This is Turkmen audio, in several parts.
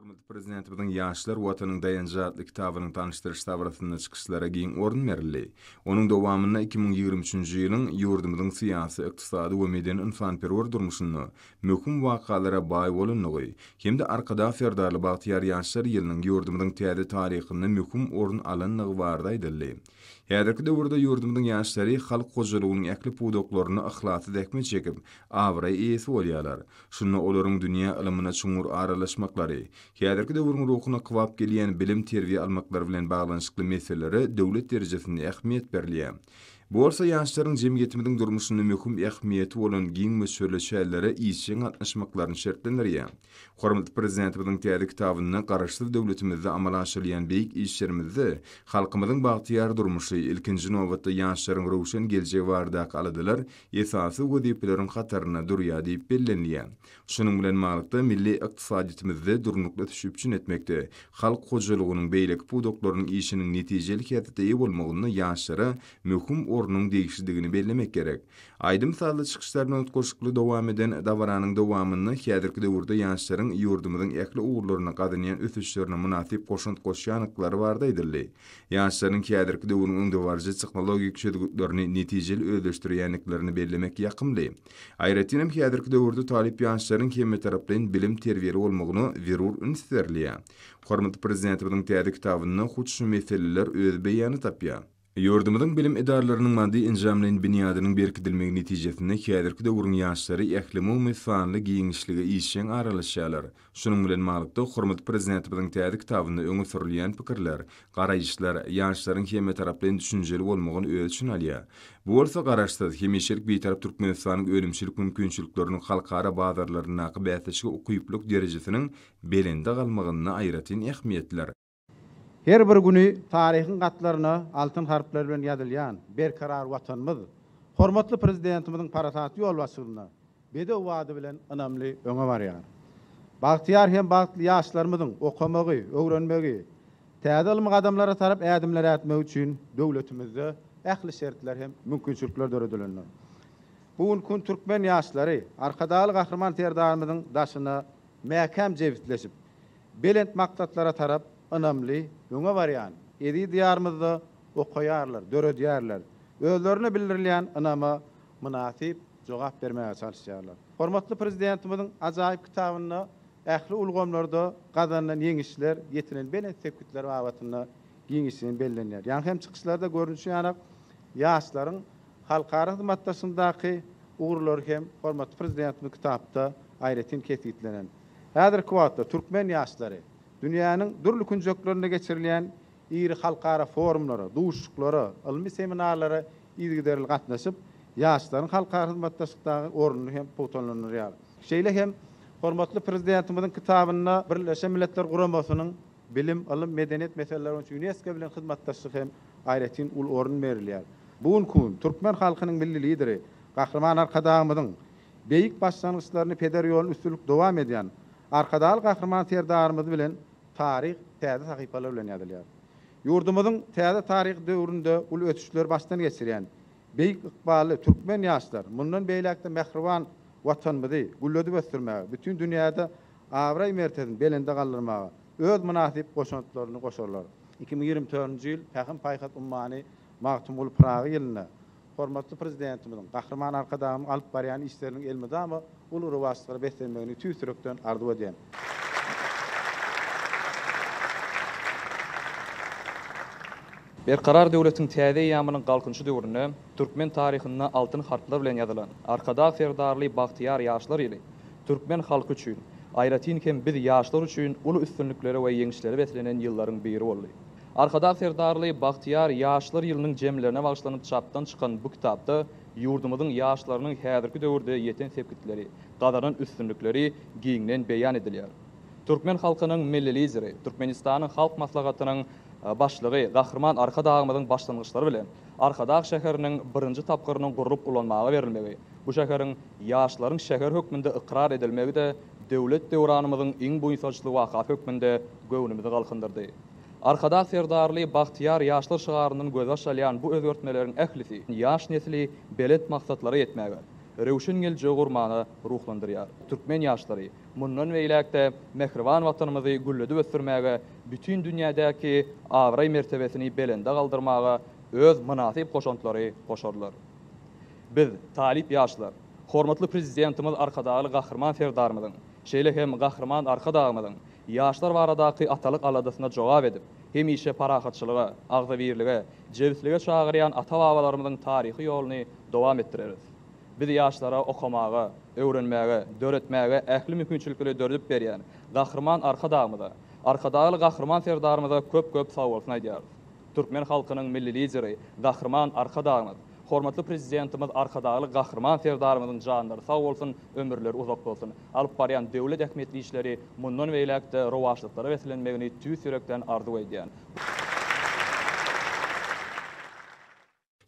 Hormatly Prezidentimiziň Ýaşlar, Watanyň daýanjy atly kitabynyň tanyşdyryş dabarasynda çykyşlara giň orun berildi. Onuň dowamynda 2023-nji ýylyň ýurdumyzyň syýasy, ykdysady we medeni-ynsanperwer durmuşynda möhüm wakalara baý bolandygy hem-de Arkadag Serdarly bagtyýar ýaşlar ýylynyň ýurdumyzyň täze taryhynda möhüm orun alandygy barada aýdyldy. Häzirki döwürde ýurdumyzyň ýaşlary halk hojalygynyň ähli pudaklarynda yhlasly zähmet çekip, abraý eýesi bolýarlar. Şunda olaryň dünýä ylymyna çuňňur aralaşmaklary, häzirki döwrüň ruhuna kybap gelýän bilim-terbiýe almaklary bilen baglanyşykly meselelere döwlet derejesinde ähmiýet berilýär. Bu bolsa ýaşlaryň jemgyýetimiziň durmuşynda möhüm ähmiýeti bolan giň möçberli çärelere işjeň gatnaşmaklaryny şertlendirýär. Hormatly Prezidentimiziň täze kitabynda Garaşsyz döwletimizde amala aşyrylýan beýik işlerimizde halkymyzyň bagtyýar durmuşy, ilkinji nobatda ýaşlaryň röwşen geljegi baradaky aladalar esasy wezipeleriň hatarynda durýar diýip bellenilýär. Şunuň bilen baglylykda, milli ykdysadyýetimizde durnukly ösüşi üpjün etmekde, halk hojalygynyň beýleki pudaklarynyň işiniň netijeli häsiýete eýe bolmagynda ýaşlara möhüm ornuň degişlidigini bellemek gerek. Aýdym-sazly çykyşlar bilen utgaşykly dowam eden dabaranyň dowamynda häzirki döwürde ýaşlaryň ýurdumyzyň ähli ugurlarynda gazanýan ösüşlerine mynasyp goşant goşýandyklary barada aýdyldy. Ýaşlaryň häzirki döwrüň öňdebaryjy tehnologik çözgütlerini netijeli özleşdirýändiklerini bellemek ýakymly. Aýratynam häzirki döwürde talyp ýaşlaryň hemmetaraplaýyn bilim-terbiýeli bolmagyna zerur üns berilýär. Hormatly Prezidentimiziň täze kitabynda hut şu meseleler öz beýanyny tapýar. Ýurdumyzyň bilim edaralarynyň maddy-enjamlaýyn binýadynyň berkidilmegi netijesinde häzirki döwrüň ýaşlary ählumumy sanly giňişlige işjeň aralaşýarlar. Şunuň bilen baglylykda, hormatly Prezidentimiziň täze kitabynda öňe sürülýän pikirler, garaýyşlar ýaşlaryň hemmetaraplaýyn düşünjeli bolmagyny öz içine alýar. Bu bolsa Garaşsyz, hemişelik Bitarap Türkmenistanyň önümçilik mümkinçilikleriniň halkara bazarlaryndaky bäsleşige ukyplylyk derejesiniň belende galmagynda aýratyn ähmiýetlidir. Her bir güni taryhyň gatlaryna altyn harplar bilen ýazylýan berkarar Watanymyz hormatly Prezidentimiziň parasatly ýolbaşçylygynda bedew bady bilen ynamly öňe barýar. Bagtyýar hem bagtly ýaşlarymyzyň okamagy, öwrenmegi, täze ylmy gadamlara tarap ädimler ätmegi üçin döwletimizde ähli şertler hem mümkinçilikler döredilendir. Bu günki gün türkmen ýaşlary Arkadagly Gahryman Serdarymyzyň daşyna mäkäm jebisleşip, belent maksatlara tarap ynamly öňe barýan eziz Diýarymyzda okaýarlar, döredýärler, özlerine bildirilýän ynama mynasyp jogap bermäge çalyşýarlar. Hormatly Prezidentimiziň ajaýyp kitabynda ähli ulgamlarda gazanylan ýeňişler, ýetilen belent sepgitler babatynda giňişleýin bellenýär. Ýaňky hem çykyşlarda görnüşi ýaly, ýaşlaryň halkara hyzmatdaşlygyndaky ugurlary hem hormatly Prezidentimiziň kitapda aýratyn kesgitlenen. Häzirki wagtda türkmen ýaşlary dünýäniň dürli künjeklerinde geçirilýän iri halkara forumlara, duşuşyklara, ylmy seminarlara yzygiderli gatnaşyp, ýaşlaryň halkara hyzmatdaşlykdaky ornuny hem pugtalandyrýar. Şeýle hem hormatly Prezidentimiziň kitabynda Birleşen Milletler Guramasynyň bilim, ylym, medeniýet meseleleri boýunça Ýunesko bilen hyzmatdaşlyk hem aýratyn uly orun berilýär. Bu günki gün türkmen halkynyň Milli Lideri Gahryman Arkadagymyzyň beýik başlangyçlaryny peder ýoluny üstünlikli dowam edýän Arkadagly Gahryman Serdarymyz bilen taryh täze sahypalar bilen ýazylýar. Ýurdumyzyň täze taryhy döwründe uly ösüşleri başdan geçirýän beýik ykbally türkmen ýaşlar mundan beýläk-de mähriban Watanymyzy gülledip ösdürmäge, bütin dünýäde abraý-mertebesini belende galdyrmaga öz mynasyp goşantlaryny goşarlar. 2024-nji ýyl Pähim-paýhas ummany Magtymguly Pyragy ýylynda hormatly Prezidentimiziň, Gahryman Arkadagymyzyň alyp barýan işleriniň elmydama uly rowaçlyklara beslenmegini tüýs ýürekden arzuw edýän. Berkarar döwletiň täze eýýamynyň Galkynyşy döwründe türkmen taryhynda altyn harplar bilen ýazylan Arkadag Serdarly bagtyýar ýaşlar ýyly türkmen halky üçin, aýratyn hem biz ýaşlar üçin uly üstünliklere we ýeňişlere beslenen ýyllaryň biri boldy. Arkadag Serdarly bagtyýar ýaşlar ýylynyň jemlerine bagyşlanyp çapdan çykan bu kitapda ýurdumyzyň ýaşlarynyň häzirki döwürde ýeten sepgitleri, gazanan üstünlikleri giňden beýan edilýär. Türkmen halkynyň Milli Lideri, Türkmenistanyň Halk Maslahatynyň Başlygy Gahryman Arkadagymyzyň başlangyçlary bilen Arkadag şäheriniň birinji tapgyrynyň gurlup ulanmaga berilmegi, bu şäheriň ýaşlaryň şäheri hökmünde ykrar edilmegi-de döwlet döwranymyzyň iň buýsançly wakasy hökmünde göwnümizi galkyndyrdy. Arkadag Serdarly bagtyýar ýaşlar şygaryndan gözbaş alýan bu özgertmeleriň ählisi ýaş nesli belent maksatlara ýetmäge, röwşen geljegi gurmaga ruhlandyrýar. Türkmen ýaşlary mundan beýläk-de mähriban Watanymyzy gülledip ösdürmäge, bütin dünýädäki abraý-mertebesini belende galdyrmaga öz mynasyp goşantlary goşarlar. Biz, talyp ýaşlar, hormatly Prezidentimiz Arkadagly Gahryman Serdarymyzyň, şeýle hem Gahryman Arkadagymyzyň ýaşlar baradaky atalyk aladasyna jogap edip, hemişe parahatçylyga, agzybirlige, jebislige çagyrýan ata-babalarymyzyň taryhy ýoluny dowam etdireris. Biz ýaşlara okamaga, öwrenmäge, döretmäge ähli mümkinçilikleri döredip berýän Gahryman Arkadagymyza, Arkadagly Gahryman Serdarymyza köp-köp sagbolsun aýdýarys. Türkmen halkynyň Milli Lideri Gahryman Arkadagymyz, hormatly Prezidentimiz Arkadagly Gahryman Serdarymyzyň janlary sag bolsun, ömürleri uzak bolsun! Alyp barýan döwlet ähmiýetli işleri mundan beýläk-de rowaçlyklara beslenmegini tüýs ýürekden arzuw edýän.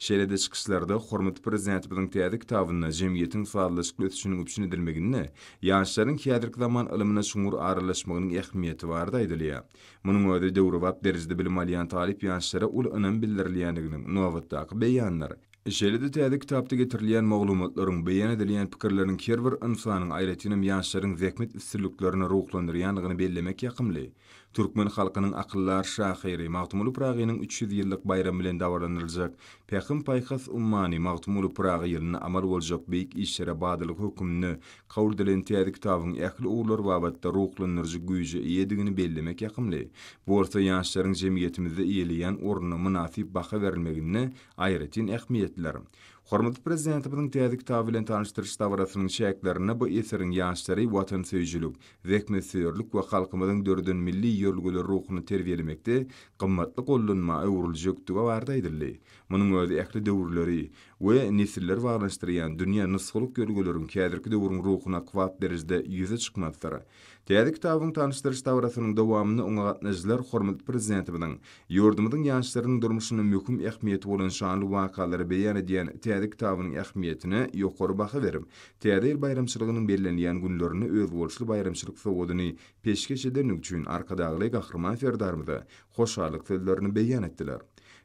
Şeýle-de çykyşlarda hormatly Prezidentimiziň täze kitabynda jemgyýetiň sazlaşykly ösüşiniň üpjün edilmeginde ýaşlaryň häzirki zaman ylmyna çuňňur aralaşmagynyň ähmiýeti barada aýdylýar. Munuň özi döwrebap derejede bilim alýan talyp ýaşlara uly ynam bildirilýändiginiň nobatdaky beýanydyr. Şeýle-de täze kitapda getirilýän maglumatlaryň, beýan edilýän pikirleriň her bir ynsanyň, aýratynam ýaşlaryň zähmet üstünliklerine ruhlandyrýandygyny bellemek ýakymly. Türkmen halkynyň akyldar şahyry Magtymguly Pyragynyň 300 ýyllyk baýramy bilen dabaralandyryljak Pähim-paýhas ummany Magtymguly Pyragy ýylynda amal boljak beýik işlere badalga hökmünde kabul edilen täze kitabyň ähli ugurlar babatda ruhlandyryjy güýje eýedigini bellemek ýakymly. Bu bolsa ýaşlaryň jemgyýetimizde eýeleýän ornuna mynasyp baha berilmeginde aýratyn ähmiýetlidir. Hormatly Prezidentimiziň täze kitaby bilen tanyşdyryş dabarasynyň çäklerinde bu eseriň ýaşlary watansöýüjilik, zähmetsöýerlik we halkymyzyň döreden milli ýörelgeleri ruhuny terbiýelemekde gymmatly gollanma öwrüljekdigi barada aýdyldy. Munuň özi ähli döwürleri we nesilleri baglanyşdyrýan dünýä nusgalyk ýörelgeleriň häzirki döwrüň ruhuna kybap derejede ýüze çykmasydyr. Täze kitabyň tanyşdyryş dabarasynyň dowamynda oňa gatnaşyjylar hormatly Prezidentimiziň ýurdumyzyň ýaşlarynyň durmuşynda möhüm ähmiýeti bolan şanly wakalary beýan edýän täze kitabynyň ähmiýetine ýokary baha berip, Täze ýyl baýramçylygynyň bellenilýän günlerinde özboluşly baýramçylyk sowgadyny peşgeş edendigi üçin Arkadagly Gahryman Serdarymyza hoşallyk sözlerini beýan etdiler.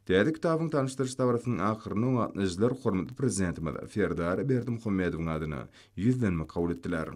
Täze kitabyň tanyşdyryş dabarasynyň ahyrynda oňa gatnaşyjylar hormatly Prezidentimiz Serdar Berdimuhamedowyň adyna ýüzlenme kabul etdiler.